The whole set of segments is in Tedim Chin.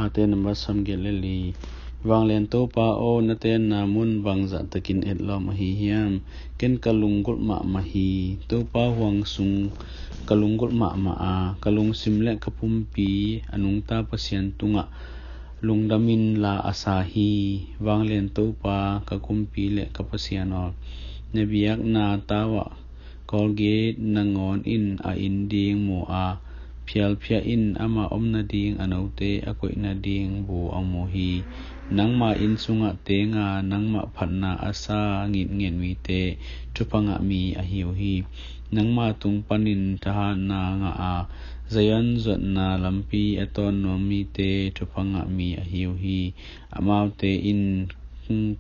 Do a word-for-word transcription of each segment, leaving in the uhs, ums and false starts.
Ate nambat sawmgiat le li. Vanglian Topa aw, na tenna mun bangzah takin etlawm ahi hiam? Ken ka lunggulh mahmah hi. Topa huang sung ka lunggulh mahmah a, ka lungsim le ka pumpi a nungta Pasian tungah lungdamin la a sa hi. Vanglian Topa, ka kumpi le ka Pasian aw, na biakna tau ah Colgate nangawn in a in ding mu a, phialphia in ama om nading a note a koih nading bu a mu hi. Nangma inn sungah tenga nangmah phatna a sa ngitnget mite thupha ngah mi ahi uh hi. Nangma tung panin thahatna ngah a, Zion zuatna lampi a tawn nuam mite thupha ngah mi ahi uh hi. Amaute in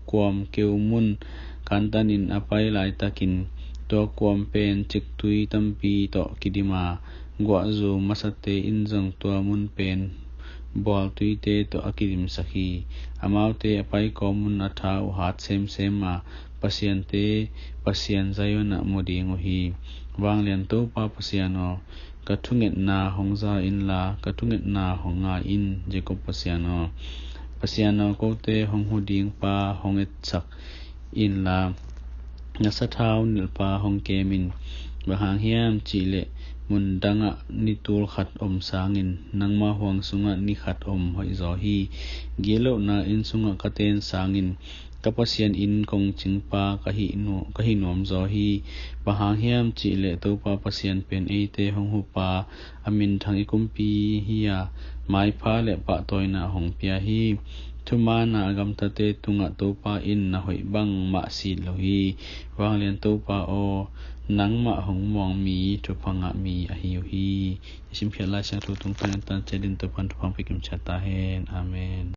kuam keu mun kantanin a pai laitakin tua kuam pen ciktui tampi tawh kidim a, guahzu masate in zong tua mun pen bualtuite tawh a kidimsak hi. Amaute a pai kawm un a tha uh hat semsem a, Pasiante Pasian Zion ah mu ding uh hi. Vanglian Topa Pasian aw, ka thungetna hong za inla, ka thungetna hong ngai in. Jacob Pasian aw, Pasian aw, kote hong hu ding pa hong etsak inla, na sathau nilhpa hong kem in. Bang hang hiam cihleh mun dangah ni tul khat om sangin nangma huang sungah ni khat om hoihzaw hi. Gitlohna inn sungah ka ten sangin ka Pasian in kong cingpa ka hi nu-, ka hi nuamzaw hi. Bang hang hiam cihleh Topa Pasian pen eite hong hupa, a minthang i kumpi hi a, maipha le pahtawina hong pia hi. Thumaana a gamtate tungah Topa in na hoih bangmah sit lo hi. Vanglian Topa aw, nangmah hong muang mi thupha ngah mi ahi uh hi. I simkhiat Lai Siangtho tungtawn in tan ciat in Topa'n thupha hong pia kimciat ta hen. Amen.